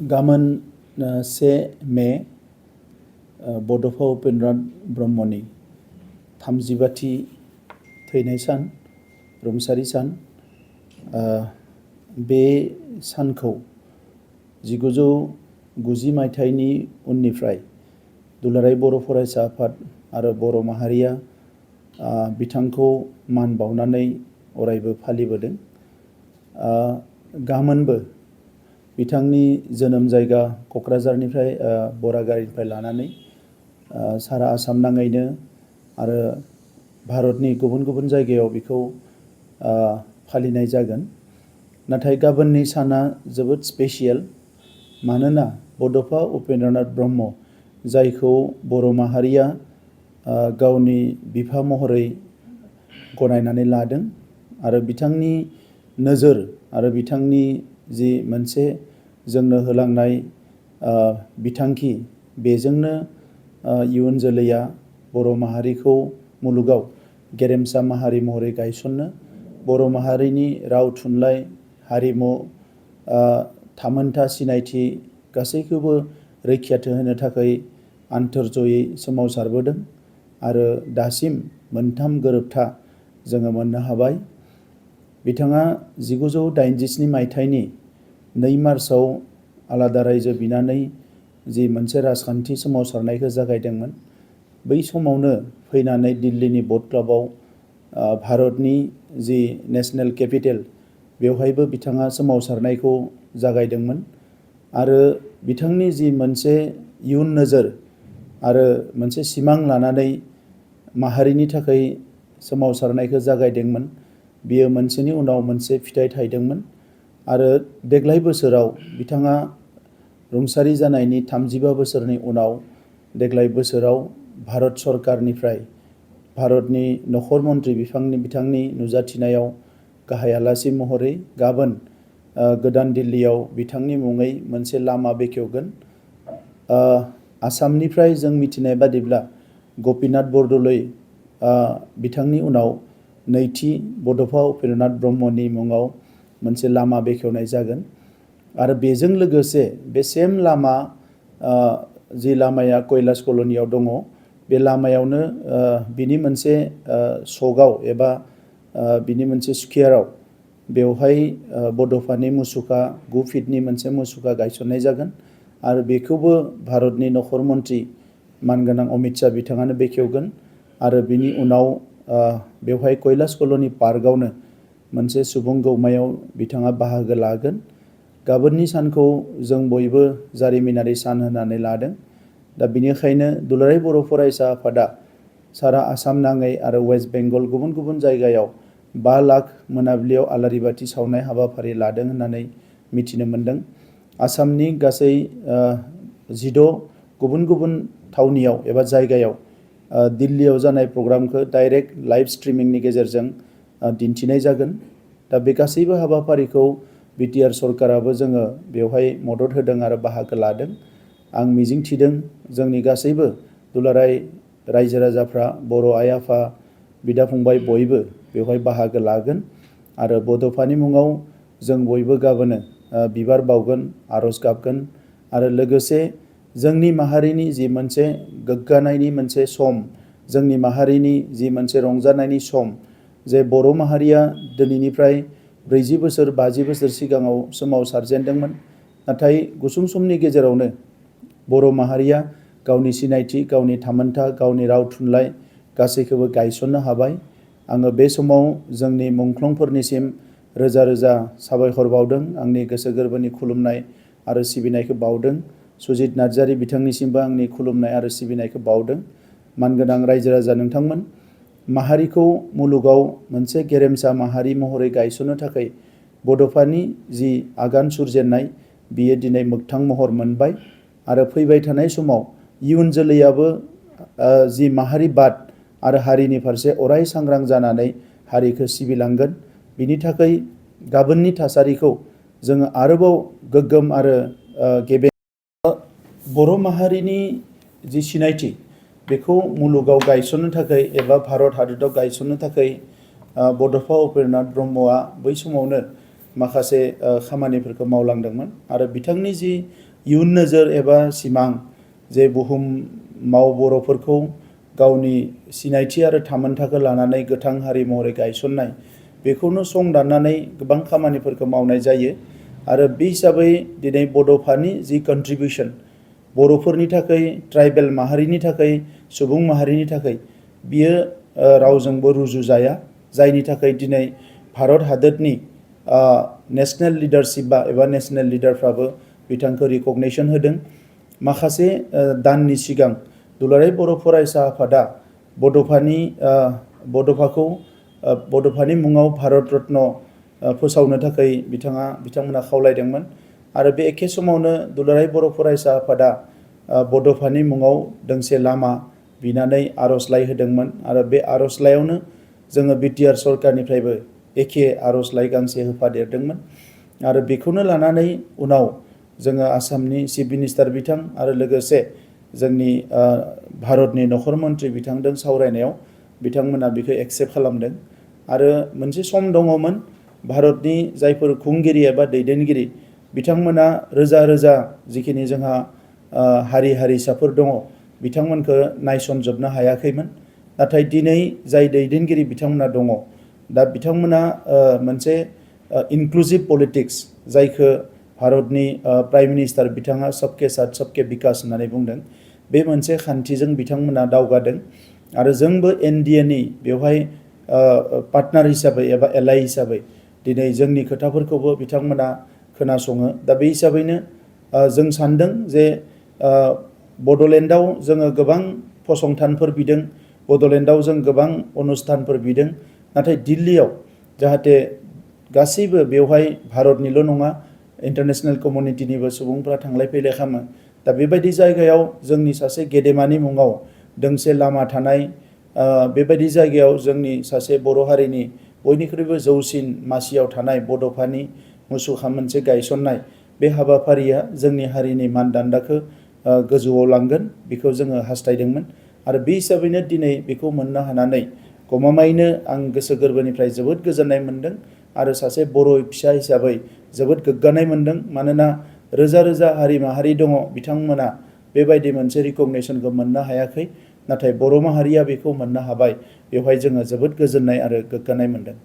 गाबोन 1 मे बड'फा उपेन्द्रनाथ ब्रह्मनि 35थि थैनाय सान रुंसारि सान। बे सानखौ 1990 मायथाइनि उननिफ्राय दुलाराय बर' फरायसा आफाद आरो बर' माहारिया बिथांखौ मान बावनानै अरायबो फालिबोदों। गाबोनबो बिथांनि जोनोम जायगा क'क्राझारनिफ्राय बरागारिनिफ्राय लानानै सारा आसाम नाङैनो आरो भारतनि गुबुन गुबुन जायगायाव बेखौ फालिनाय जागोन। नाथाय गाबोननि साना जोबोद स्पेसियेल, मानोना बड'फा उपेन्द्रनाथ ब्रह्म जायखौ बर' माहारिया गावनि बिफा महरै गनायनानै लादों आरो बिथांनि नोजोर आरो बिथांनि जि मोनसे जोंनो होलांनाय बिथांखि, बेजोंनो इयुन जोलैया बर' माहारिखौ मुलुगाव गेरेमसा माहारि महरै गायसननो, बर' माहारिनि राव थुनलाइ हारिमु थामोनथा सिनायथि गासैखौबो रैखाथि होनो थाखाय आन्थोरजयै सोमावसारबोदों आरो दासिम मोनथाम गोरोबथा जोङो मोननो हाबाय। बिथाङा 1987 मायथाइनि 2 मार्चआव आलादा रायजो बिनानै जि मोनसे राजखान्थि सोमावसारनायखौ जागायदोंमोन, बै समावनो फैनानै दिल्लीनि ब'ध क्लाबाव भारतनि जि नेशनेल केपिटेल बेवहायबो बिथाङा सोमावसारनायखौ जागायदोंमोन आरो बिथांनि जि मोनसे इयुन नोजोर आरो मोनसे सिमां लानानै माहारिनि थाखाय सोमावसारनायखौ जागायदोंमोन, बियो मोनसेनि उनाव मोनसे फिथाइ थायदोंमोन आरो देग्लाय बोसोराव बिथाङा रुंसारि जानायनि 35 बोसोरनि उनाव देग्लाय बोसोराव भारत सरकारनिफ्राय भारतनि नखर मन्थ्रि बिथांनि नुजाथिनायाव गाहाय आलासि महरै गाबोन गोदान दिल्लीयाव बिथांनि मुङै मोनसे लामा बेखेवगोन। आसामनिफ्राय जों मिथिनाय बादिब्ला गपिनाथ बरदलै बिथांनि उनाव नैथि बड'फा उपेन्द्रनाथ ब्रह्मनि मुङाव मोनसे लामा बेखेवनाय जागोन आरो बेजों लोगोसे बे सेम लामा जि लामाया कैलाश कल'नियाव दङ, बे लामायावनो बिनि मोनसे सकआव एबा बिनि मोनसे स्कुवेराव बेवहाय बड'फानि मुसुखा 9 फिटनि मोनसे मुसुखा गायसननाय जागोन आरो बेखौबो भारतनि नखर मन्थ्रि मानगोनां अमित शाह बिथाङानो बेखेवगोन आरो बिनि उनाव बेवहाय कैलाश कल'नि पार्कआवनो मोनसे सुबुं गौमायाव बिथाङा बाहागो लागोन। गाबोननि सानखौ जों बयबो जारिमिनारि सान होननानै लादों। दा बिनिखायनो दुलाराय बर' फरायसा आफादा सारा आसाम नाङै आरो वेस्ट बेंगल गुबुन गुबुन जायगायाव 5 लाख मोनाबिलियाव आलारि बाथि सावनाय हाबाफारि लादों होननानै मिथिनो मोन्दों। आसामनि गासै 16 गुबुन गुबुन थावनियाव एबा जायगायाव दिल्लीयाव जानाय प्रग्रामखौ डाइरेक्ट लाइभ स्ट्रिमिंनि गेजेरजों दिन्थिनाय जागोन। दा बे गासैबो हाबाफारिखौ बिटिआर सरकाराबो जोङो बेवहाय मदद होदों आरो बाहागो लादों। आं मिजिंथिदों जोंनि गासैबो दुलाराय रायजो राजाफ्रा, बर' आइ आफा बिदा फंबाय बयबो बेवहाय बाहागो लागोन आरो बड'फानि मुङाव जों बयबो गाबोनो बिबार बावगोन, आर'ज गाबगोन आरो लोगोसे जोंनि माहारिनि जि मोनसे गोग्गानायनि मोनसे सम, जोंनि माहारिनि जि मोनसे रंजानायनि सम, जे बर' माहारिया दिनैनिफ्राय 40 बोसोर 50 बोसोर सिगाङाव सोमावसारजेनदोंमोन, नाथाय गुसुं समनि गेजेरावनो बर' माहारिया गावनि सिनायथि, गावनि थामोनथा, गावनि राव थुनलाइ गासैखौबो गायसननो हाबाय। आङो बे समाव जोंनि मुंख्लंफोरनिसिम रोजा रोजा साबायखर बावदों, आंनि गोसो गोरबोनि खुलुमनाय आरो सिबिनायखौ बावदों। सुजित नार्जारि बिथांनिसिमबो आंनि खुलुमनाय आरो सिबिनायखौ बावदों। मानगोनां रायजो राजा नोंथांमोन, माहारिखौ मुलुगाव मोनसे गेरेमसा माहारि महरै गायसननो थाखाय बड'फानि जि आगान सुरजेननाय, बियो दिनै मोगथां महर मोनबाय आरो फैबाय थानाय समाव इयुन जोलैयाबो जि माहारिबाद आरो हारिनि फारसे अराय सांग्रां जानानै हारिखौ सिबिलांगोन। बिनि थाखाय गाबोननि थासारिखौ जोङो आरोबाव गोग्गोम आरो बर' माहारिनि जि सिनायथि बेखौ मुलुगाव गायसननो थाखाय एबा भारत हादराव गायसननो थाखाय बड'फा उपेन्द्रनाथ ब्रह्मआ बै समावनो माखासे खामानिफोरखौ मावलांदोंमोन आरो बिथांनि जि इयुन नोजोर एबा सिमां जे बुहुमाव बर'फोरखौ गावनि सिनायथि आरो थामोनथाखो लानानै गोथां हारि महरै गायसननाय बेखौनो सं दाननानै गोबां खामानिफोरखौ मावनाय जायो आरो बे हिसाबै दिनै बड'फानि जि कन्ट्रिबिउसन बर'फोरनि थाखाय ट्राइबेल माहारिनि थाखाय सुबुं माहारिनि थाखाय बियो रावजोंबो रुजुजाया जायनि थाखाय दिनै भारत हादरनि नेशनेल लिडारशिप एबा नेशनेल लिडारफ्राबो बिथांखौ रिकगनिसन होदों माखासे दाननि सिगां दुलाराय बर' फरायसा आफादा बड'फानि मुङाव भारत रत्न फोसावनो थाखाय बिथांमोना खावलायदोंमोन आरो बे एखे समावनो दुलाराय बर' फरायसा आफादा बड'फानि मुङाव दोंसे लामा बिनानै आर'जलाइ होदोंमोन आरो बे आर'जलाइयावनो जोङो बिटिआर सरकारनिफ्रायबो एखे आर'जलाइ गांसे होफादेरदोंमोन आरो बेखौनो लानानै उनाव जोङो आसामनि चिफ मिनिस्टार बिथां आरो लोगोसे जोंनि भारतनि नखर मन्थ्रि बिथांजों सावरायनायाव बिथांमोना बेखौ एक्सेप्ट खालामदों आरो मोनसे सम दङमोन भारतनि जायफोर खुंगिरि एबा दैदेनगिरि बिथांमोना रोजा रोजा जिखिनि जोंहा हारि हारिसाफोर दङ बिथांमोनखौ नायसनजोबनो हायाखैमोन नाथाय दिनै जाय दैदेनगिरि बिथांमोना दङ दा बिथांमोना मोनसे इनक्लुसिभ पलिटिक्स जायखौ भारतनि प्राइम मिनिस्टार बिथाङा सबके साथ सबके बिकास होननानै बुंदों बे मोनसे खान्थिजों बिथांमोना दावगादों आरो जोंबो एनडिएनि बेवहाय पार्टनार हिसाबै एबा एलाइ हिसाबै दिनै जोंनि खोथाफोरखौबो बिथांमोना खोनासङो दा बे हिसाबैनो जों सान्दों जे बड'लेण्डआव जोङो गोबां फसंथानफोर बिदों बड'लेण्डआव जों गोबां अनुस्थानफोर बिदों नाथाय दिल्लीयाव जाहाथे गासैबो बेवहाय भारतनिल' नङा इन्टारनेशनेल कमिउनिटिनिबो सुबुंफ्रा थांलाय फैलाय खालामो दा बेबायदि जायगायाव जोंनि सासे गेदेमानि मुङाव दोंसे लामा थानाय बेबायदि जायगायाव जोंनि सासे बर' हारिनि बयनिख्रुइबो जौसिन मासियाव थानाय बड'फानि मुसुखा मोनसे गायसननाय बे हाबाफारिया जोंनि हारिनि मानदान्दाखौ गोजौआव लांगोन बेखौ जोङो हास्थायदोंमोन आरो बे हिसाबैनो दिनै बेखौ मोननो हानानै गमामायैनो आं गोसो गोरबोनिफ्राय जोबोद गोजोननाय मोन्दों आरो सासे बर' फिसा हिसाबै जोबोद गोग्गानाय मोन्दों मानोना रोजा रोजा हारि माहारि दङ बिथांमोना बेबायदि मोनसे रिकगनिसनखौ मोननो हायाखै नाथाय बर' माहारिया बेखौ मोननो हाबाय बेवहाय जोङो जोबोद गोजोननाय आरो गोग्गानाय मोन्दों